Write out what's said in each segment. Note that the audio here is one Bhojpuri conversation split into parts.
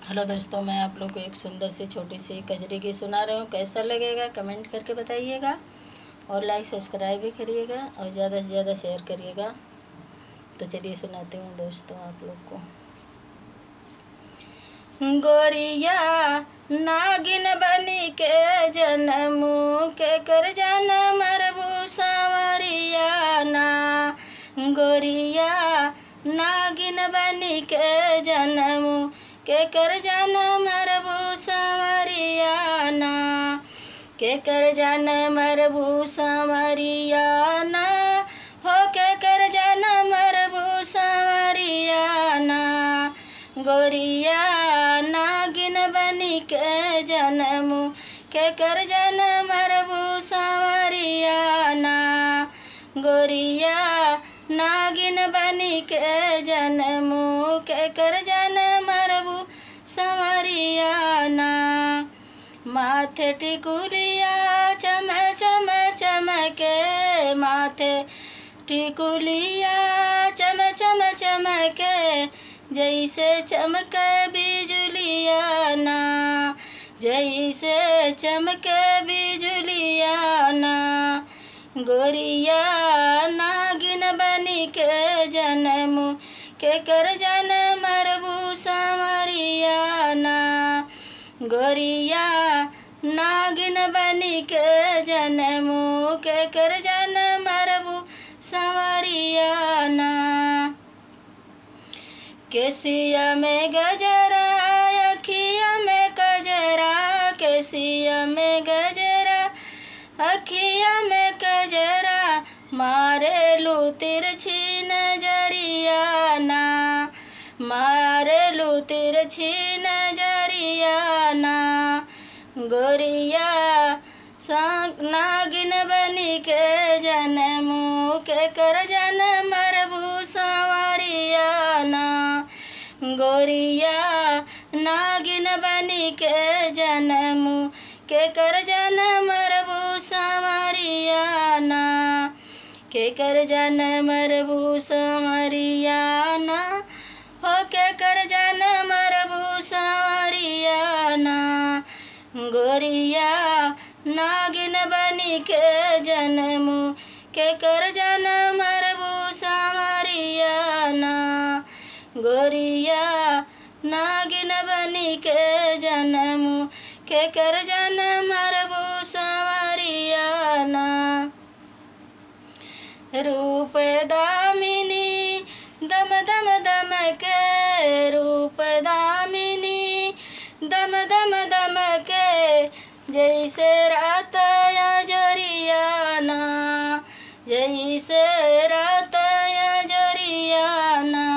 हेलो दोस्तों, मैं आप लोग को एक सुंदर सी छोटी सी कजरी की सुना रही हूँ। कैसा लगेगा कमेंट करके बताइएगा और लाइक सब्सक्राइब भी करिएगा और ज़्यादा से ज़्यादा शेयर करिएगा। तो चलिए सुनाती हूँ दोस्तों आप लोग को। गोरिया नागिन बनी के जनमू के कर जनम मरबू सांवरिया ना। गोरिया नागिन बनी के जनमू के कर जनम मरबू सांवरिया ना। के कर जनम मरबू सांवरिया ना, हो के कर जनम मरबू सांवरिया ना। गोरिया नागिन बनी के जनमू के कर जनम मरबू सांवरिया ना। गोरिया नागिन बनी के जनमू के कर जनम मरबू सांवरिया ना। माथे टिकुलिया चम चम चमके, माथे टिकुलिया चम चम चमके, जैसे चमके बिजुलिया ना, जैसे चमके बिजुलिया ना। गोरिया नागिन बनी के जनमू के कर जनम मरबू सांवरिया ना। गोरिया नागिन बनी के जनमू के कर जनम मरबू सांवरिया ना। केसिया में गजरा अखिया में कजरा, केसिया में गजरा अखिया में कजरा, मारे लू तिरछी नजरिया ना, मारे लू तिरछी नजरिया ना। गोरिया नागिन बनी के जनमू के कर जनम मरबू सांवरिया ना। गोरिया नागिन बनी के जनमू के कर जनम मरबू सांवरिया ना। के कर जनम मरबू सांवरिया ना, हो के कर जनम मरबू सांवरिया ना। गोरिया नागिन बनी के जनमू के कर जनम मरबू सांवरिया ना। गोरिया नागिन बनी के जनमू के कर जनम मरबू सांवरिया ना। रूप दामिनी दम दम दम के, रूप दामिनी दम दम दम के, जैसे रात या जोरिया ना, जैसे रात या जोरिया ना।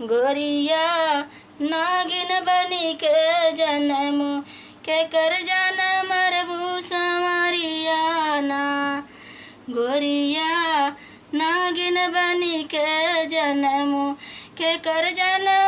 गोरिया नागिन बनी के जनमू के कर जनम मरबू सांवरिया ना। गोरिया नागिन बनी के जनमू के कर जनम